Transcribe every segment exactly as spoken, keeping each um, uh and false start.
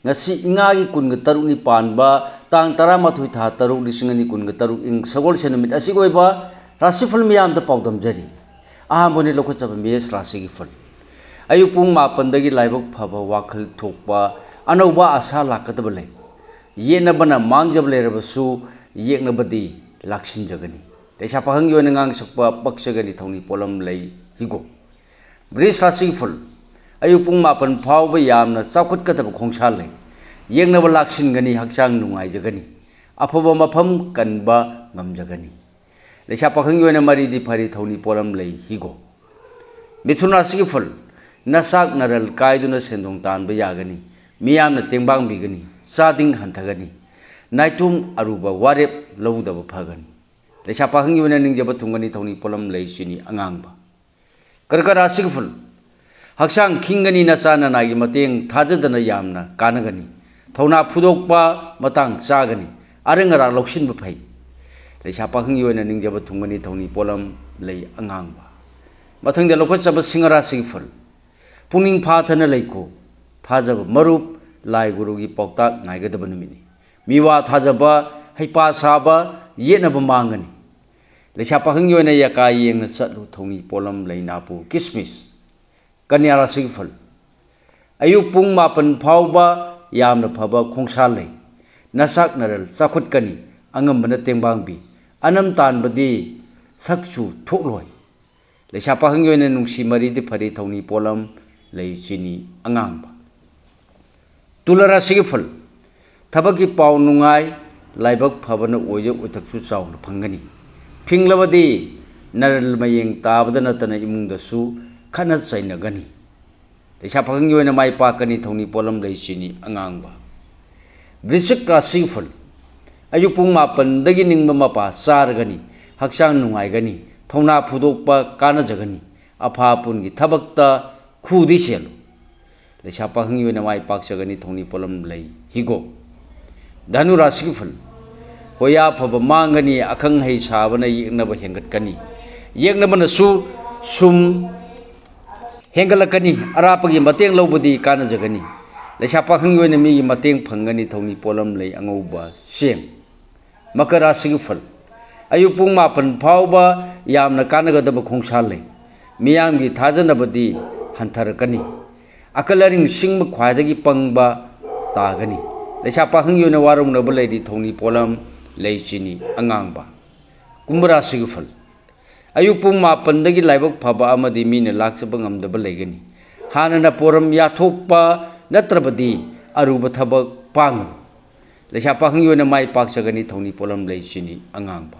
ꯉꯁꯤ ꯏꯉꯥꯒꯤ ꯀꯨꯟꯒ ꯇꯔꯨꯛꯅꯤ ꯄꯥꯟꯕ, ꯇꯥꯡ ꯇꯔꯥꯃꯥꯊꯣꯏ ꯊꯥ ꯇꯔꯨꯛ ꯂꯤꯁꯤꯡ ꯑꯅꯤ ꯀꯨꯟꯒ ꯇꯔꯨꯛ, ꯏꯪ ꯁꯒꯣꯜꯁꯦꯟ ꯅꯨꯃꯤꯠ ꯑꯁꯤꯒꯤ ꯑꯣꯏꯕ ꯔꯥꯁꯤꯐꯜ ꯃꯤꯌꯥꯝꯗ ꯄꯥꯎꯗꯝꯖꯔꯤ꯫ ꯑꯍꯥꯟꯕ ꯑꯣꯏꯅ ꯂꯧꯈꯠꯆꯕ ꯃꯦꯁ ꯔꯥꯁꯤꯒꯤ ꯐꯜ꯫ ꯑꯌꯨꯛ ꯄꯨꯡ ꯃꯥꯄꯟꯗꯒꯤ ꯂꯥꯏꯕꯛ ꯐꯕ, ꯋꯥꯈꯜ ꯊꯣꯛꯄ, ꯑꯅꯧꯕ ꯑꯥꯁꯥ ꯂꯥꯛꯀꯗꯕ ꯂꯩ꯫ ꯌꯦꯠꯅꯕꯅ ꯃꯥꯡꯖꯕ ꯂꯩꯔꯕꯁꯨ ꯌꯦꯛꯅꯕꯗꯤ ꯂꯥꯛꯁꯤꯟꯖꯒꯅꯤ꯫ ꯂꯩꯁꯥ ꯄꯥꯈꯪꯒꯤ ꯑꯣꯏꯅ ꯉꯥꯡꯁꯛꯄ ꯄꯛꯆꯒꯅꯤ, ꯊꯧꯅꯤ ꯄꯣꯠꯂꯝ ꯂꯩ ꯍꯤꯒꯣꯛ꯫ ꯕ꯭ꯔꯤꯖ ꯔꯥꯁꯤꯒꯤ ꯐꯜ꯫ ꯑꯌꯨꯛ ꯄꯨꯡ ꯃꯥꯄꯟ ꯐꯥꯎꯕ ꯌꯥꯝꯅ ꯆꯥꯎꯈꯠꯀꯗꯕ ꯈꯣꯡꯁꯥꯜ ꯂꯩ꯫ ꯌꯦꯛꯅꯕ ꯂꯥꯛꯁꯤꯟꯒꯅꯤ, ꯍꯛꯆꯥꯡ ꯅꯨꯡꯉꯥꯏꯖꯒꯅꯤ, ꯑꯐꯕ ꯃꯐꯝ ꯀꯟꯕ ꯉꯝꯖꯒꯅꯤ꯫ ꯂꯩꯁꯥ ꯄꯥꯈꯪꯒꯤ ꯑꯣꯏꯅ ꯃꯔꯤꯗꯤ ꯐꯔꯤ, ꯊꯧꯅꯤ ꯄꯣꯠꯂꯝ ꯂꯩ ꯍꯤꯒꯣꯛ꯫ ꯃꯤꯊꯨꯟ ꯔꯥꯁꯤꯒꯤ ꯐꯜ꯫ ꯅꯆꯥꯛ ꯅꯔꯜ ꯀꯥꯏꯗꯨꯅ ꯁꯦꯟꯗꯣꯡ ꯇꯥꯟꯕ ꯌꯥꯒꯅꯤ, ꯃꯤꯌꯥꯝꯅ ꯇꯦꯡꯕꯥꯡꯕꯤꯒꯅꯤ, ꯆꯥꯗꯤꯡ ꯍꯟꯊꯒꯅꯤ, ꯅꯥꯏꯇꯣꯝ ꯑꯔꯨꯕ ꯋꯥꯔꯦꯞ ꯂꯧꯗꯕ ꯐꯒꯅꯤ꯫ ꯂꯩꯁꯥ ꯄꯥꯈꯪꯒꯤ ꯑꯣꯏꯅ ꯅꯤꯡꯖꯕ ꯊꯨꯡꯒꯅꯤ, ꯊꯧꯅꯤ ꯄꯣꯠꯂꯝ ꯂꯩ ꯆꯤꯅꯤ ꯑꯉꯥꯡꯕ꯫ ꯀꯔꯀꯠ ꯔꯥꯁꯤꯒꯤ ꯐꯜ꯫ ꯍꯛꯆꯥꯡ ꯈꯤꯡꯒꯅꯤ, ꯅꯆꯥ ꯅꯅꯥꯏꯒꯤ ꯃꯇꯦꯡ ꯊꯥꯖꯗꯅ ꯌꯥꯝꯅ ꯀꯥꯟꯅꯒꯅꯤ꯫ ꯊꯧꯅꯥ ꯐꯨꯗꯣꯛꯄ ꯃꯇꯥꯡ ꯆꯥꯒꯅꯤ, ꯑꯔꯪ ꯑꯔꯥꯛ ꯂꯧꯁꯤꯟꯕ ꯐꯩ꯫ ꯂꯩꯁꯥ ꯄꯥꯈꯪꯒꯤ ꯑꯣꯏꯅ ꯅꯤꯡꯖꯕ ꯊꯨꯡꯒꯅꯤ, ꯊꯧꯅꯤ ꯄꯣꯠꯂꯝ ꯂꯩ ꯑꯉꯥꯡꯕ꯫ ꯃꯊꯪꯗ ꯂꯧꯈꯠꯆꯕ ꯁꯤꯡꯍ ꯔꯥꯁꯤꯒꯤ ꯐꯜ꯫ ꯄꯨꯛꯅꯤꯡ ꯐꯥꯊꯅ ꯂꯩꯈꯣ, ꯊꯥꯖꯕ ꯃꯔꯨꯞ, ꯂꯥꯏ ꯒꯨꯔꯨꯒꯤ ꯄꯥꯎꯇꯥꯛ ꯉꯥꯏꯒꯗꯕ ꯅꯨꯃꯤꯠꯅꯤ꯫ ꯃꯤꯋꯥ ꯊꯥꯖꯕ, ꯍꯩꯄꯥ ꯁꯥꯕ, ꯌꯦꯠꯅꯕ ꯃꯥꯡꯒꯅꯤ꯫ ꯂꯩꯁꯥ ꯄꯥꯈꯪꯒꯤ ꯑꯣꯏꯅ ꯌꯥꯀꯥ ꯌꯦꯡꯅ ꯆꯠꯂꯨ, ꯊꯧꯅꯤ ꯄꯣꯠꯂꯝ ꯂꯩ ꯅꯥꯄꯨ ꯀꯤꯁꯃꯤꯁ꯫ ꯀꯟꯌꯥ ꯔꯥꯁꯤꯒꯤ ꯐꯜ꯫ ꯑꯌꯨꯛ ꯄꯨꯡ ꯃꯥꯄꯟ ꯐꯥꯎꯕ ꯌꯥꯝꯅ ꯐꯕ ꯈꯣꯡꯁꯥꯜ ꯂꯩ꯫ ꯅꯆꯥꯛ ꯅꯔꯜ ꯆꯥꯎꯈꯠꯀꯅꯤ, ꯑꯉꯝꯕꯅ ꯇꯦꯡꯕꯥꯡꯕꯤ, ꯑꯅꯝ ꯇꯥꯟꯕꯗꯤ ꯁꯛꯁꯨ ꯊꯣꯛꯂꯣꯏ꯫ ꯂꯩꯁꯥ ꯄꯥꯈꯪꯒꯤ ꯑꯣꯏꯅ ꯅꯨꯡꯁꯤ ꯃꯔꯤꯗꯤ ꯐꯔꯤ, ꯊꯧꯅꯤ ꯄꯣꯠꯂꯝ ꯂꯩ ꯆꯤꯅꯤ ꯑꯉꯥꯡꯕ꯫ ꯇꯨꯂꯥ ꯔꯥꯁꯤꯒꯤ ꯐꯜ꯫ ꯊꯕꯛꯀꯤ ꯄꯥꯎ ꯅꯨꯡꯉꯥꯏ, ꯂꯥꯏꯕꯛ ꯐꯕꯅ ꯑꯣꯏꯖ ꯑꯣꯏꯊꯛꯁꯨ ꯆꯥꯎꯅ ꯐꯪꯒꯅꯤ꯫ ꯐꯤꯡꯂꯕꯗꯤ ꯅꯔꯜ ꯃꯌꯦꯡ ꯇꯥꯕꯗ ꯅꯠꯇꯅ ꯏꯃꯨꯡꯗꯁꯨ ꯈꯠꯅ ꯆꯩꯅꯒꯅꯤ꯫ ꯂꯩꯁꯥ ꯄꯥꯈꯪꯒꯤ ꯑꯣꯏꯅ ꯃꯥꯏ ꯄꯥꯛꯀꯅꯤ, ꯊꯧꯅꯤ ꯄꯣꯠꯂꯝ ꯂꯩ ꯆꯤꯅꯤ ꯑꯉꯥꯡꯕ꯫ ꯕ꯭ꯔꯤꯁꯤꯛ ꯔꯥꯁꯤꯒꯤ ꯐꯜ꯫ ꯑꯌꯨꯛ ꯄꯨꯡ ꯃꯥꯄꯟꯗꯒꯤ ꯅꯤꯡꯕ ꯃꯄꯥ ꯆꯥꯔꯒꯅꯤ, ꯍꯛꯆꯥꯡ ꯅꯨꯡꯉꯥꯏꯒꯅꯤ, ꯊꯧꯅꯥ ꯐꯨꯗꯣꯛꯄ ꯀꯥꯟꯅꯖꯒꯅꯤ, ꯑꯐꯥ ꯑꯄꯨꯟꯒꯤ ꯊꯕꯛꯇ ꯈꯨꯗꯤ ꯆꯦꯜꯂꯨ꯫ ꯂꯩꯁꯥ ꯄꯥꯈꯪꯒꯤ ꯑꯣꯏꯅ ꯃꯥꯏ ꯄꯥꯛꯆꯒꯅꯤ, ꯊꯧꯅꯤ ꯄꯣꯠꯂꯝ ꯂꯩ ꯍꯤꯒꯣꯛ꯫ ꯙꯅꯨ ꯔꯥꯁꯤꯒꯤ ꯐꯜ꯫ ꯍꯣꯌꯥ ꯐꯕ ꯃꯥꯡꯒꯅꯤ, ꯑꯈꯪ ꯑꯍꯩ ꯁꯥꯕꯅ ꯌꯦꯛꯅꯕ ꯍꯦꯟꯒꯠꯀꯅꯤ꯫ ꯌꯦꯛꯅꯕꯅꯁꯨ ꯁꯨꯝ ꯍꯦꯟꯒꯠꯂꯛꯀꯅꯤ, ꯑꯔꯥꯞꯄꯒꯤ ꯃꯇꯦꯡ ꯂꯧꯕꯗꯤ ꯀꯥꯟꯅꯖꯒꯅꯤ꯫ ꯂꯩꯁꯥ ꯄꯥꯈꯪꯒꯤ ꯑꯣꯏꯅ ꯃꯤꯒꯤ ꯃꯇꯦꯡ ꯐꯪꯒꯅꯤ꯫ ꯊꯧꯅꯤ ꯄꯣꯠꯂꯝ ꯂꯩ ꯑꯉꯧꯕ ꯆꯦꯡ꯫ ꯃꯀꯔ ꯔꯥꯁꯤꯒꯤ ꯐꯜ꯫ ꯑꯌꯨꯛ ꯄꯨꯡ ꯃꯥꯄꯟ ꯐꯥꯎꯕ ꯌꯥꯝꯅ ꯀꯥꯟꯅꯒꯗꯕ ꯈꯣꯡꯁꯥꯜ ꯂꯩ꯫ ꯃꯤꯌꯥꯝꯒꯤ ꯊꯥꯖꯅꯕꯗꯤ ꯍꯟꯊꯔꯛꯀꯅꯤ꯫ ꯑꯀꯜ ꯑꯔꯤꯡ ꯁꯤꯡꯕ ꯈ꯭ꯋꯥꯏꯗꯒꯤ ꯄꯪꯕ ꯇꯥꯒꯅꯤ꯫ ꯂꯩꯁꯥ ꯄꯥꯈꯪꯒꯤ ꯑꯣꯏꯅ ꯋꯥꯔꯧꯅꯕ ꯂꯩꯔꯤ꯫ ꯊꯧꯅꯤ ꯄꯣꯠꯂꯝ ꯂꯩ ꯆꯤꯅꯤ ꯑꯉꯥꯡꯕ꯫ ꯀꯨꯝꯚ ꯔꯥꯁꯤꯒꯤ ꯐꯜ꯫ ꯑꯌꯨꯛ ꯄꯨꯡ ꯃꯥꯄꯟꯗꯒꯤ ꯂꯥꯏꯕꯛ ꯐꯕ ꯑꯃꯗꯤ ꯃꯤꯅ ꯂꯥꯛꯆꯕ ꯉꯝꯗꯕ ꯂꯩꯒꯅꯤ꯫ ꯍꯥꯟꯅꯅ ꯄꯣꯔꯝ ꯌꯥꯊꯣꯛꯄ ꯅꯠꯇ꯭ꯔꯕꯗꯤ ꯑꯔꯨꯕ ꯊꯕꯛ ꯄꯥꯡꯒꯅꯨ꯫ ꯂꯩꯁꯥ ꯄꯥꯈꯪꯒꯤ ꯑꯣꯏꯅ ꯃꯥꯏ ꯄꯥꯛꯆꯒꯅꯤ꯫ ꯊꯧꯅꯤ ꯄꯣꯠꯂꯝ ꯂꯩ ꯆꯤꯅꯤ ꯑꯉꯥꯡꯕ꯫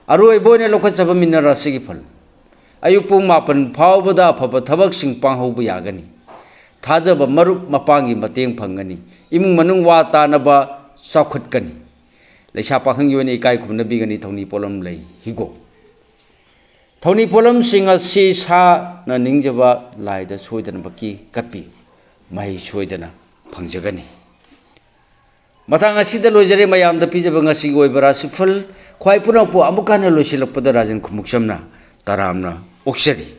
ꯑꯔꯣꯏꯕ ꯑꯣꯏꯅ ꯂꯧꯈꯠꯆꯕ ꯃꯤꯅ ꯔꯥꯁꯤꯒꯤ ꯐꯜ꯫ ꯑꯌꯨꯛ ꯄꯨꯡ ꯃꯥꯄꯟ ꯐꯥꯎꯕꯗ ꯑꯐꯕ ꯊꯕꯛꯁꯤꯡ ꯄꯥꯡꯍꯧꯕ ꯌꯥꯒꯅꯤ꯫ ꯊꯥꯖꯕ ꯃꯔꯨꯞ ꯃꯄꯥꯡꯒꯤ ꯃꯇꯦꯡ ꯐꯪꯒꯅꯤ꯫ ꯏꯃꯨꯡ ꯃꯅꯨꯡ ꯋꯥ ꯇꯥꯅꯕ ꯆꯥꯎꯈꯠꯀꯅꯤ꯫ ꯂꯩꯁꯥ ꯄꯥꯈꯪꯒꯤ ꯑꯣꯏꯅ ꯏꯀꯥꯏ ꯈꯨꯝꯅꯕꯤꯒꯅꯤ꯫ ꯊꯧꯅꯤ ꯄꯣꯠꯂꯝ ꯂꯩ ꯍꯤꯒꯣꯛ꯫ ꯊꯧꯅꯤ ꯄꯣꯠꯂꯝꯁꯤꯡ ꯑꯁꯤ ꯏꯁꯥꯅ ꯅꯤꯡꯖꯕ ꯂꯥꯏꯗ ꯁꯣꯏꯗꯅꯃꯛꯀꯤ ꯀꯠꯄꯤꯌꯨ꯫ ꯃꯍꯩ ꯁꯣꯏꯗꯅ ꯐꯪꯖꯒꯅꯤ꯫ ꯃꯇꯥꯡ ꯑꯁꯤꯗ ꯂꯣꯏꯖꯔꯦ ꯃꯌꯥꯝꯗ ꯄꯤꯖꯕ ꯉꯁꯤꯒꯤ ꯑꯣꯏꯕ ꯔꯥꯁꯤꯐꯜ꯫ ꯈ꯭ꯋꯥꯏ ꯄꯨꯝꯅꯃꯛꯄꯨ ꯑꯃꯨꯛ ꯍꯟꯅ ꯂꯣꯏꯁꯤꯜꯂꯛꯄꯗ ꯔꯥꯖꯦꯟ ꯈꯨꯃꯨꯛꯆꯝꯅ ꯇꯔꯥꯝꯅ ꯑꯣꯛꯆꯔꯤ꯫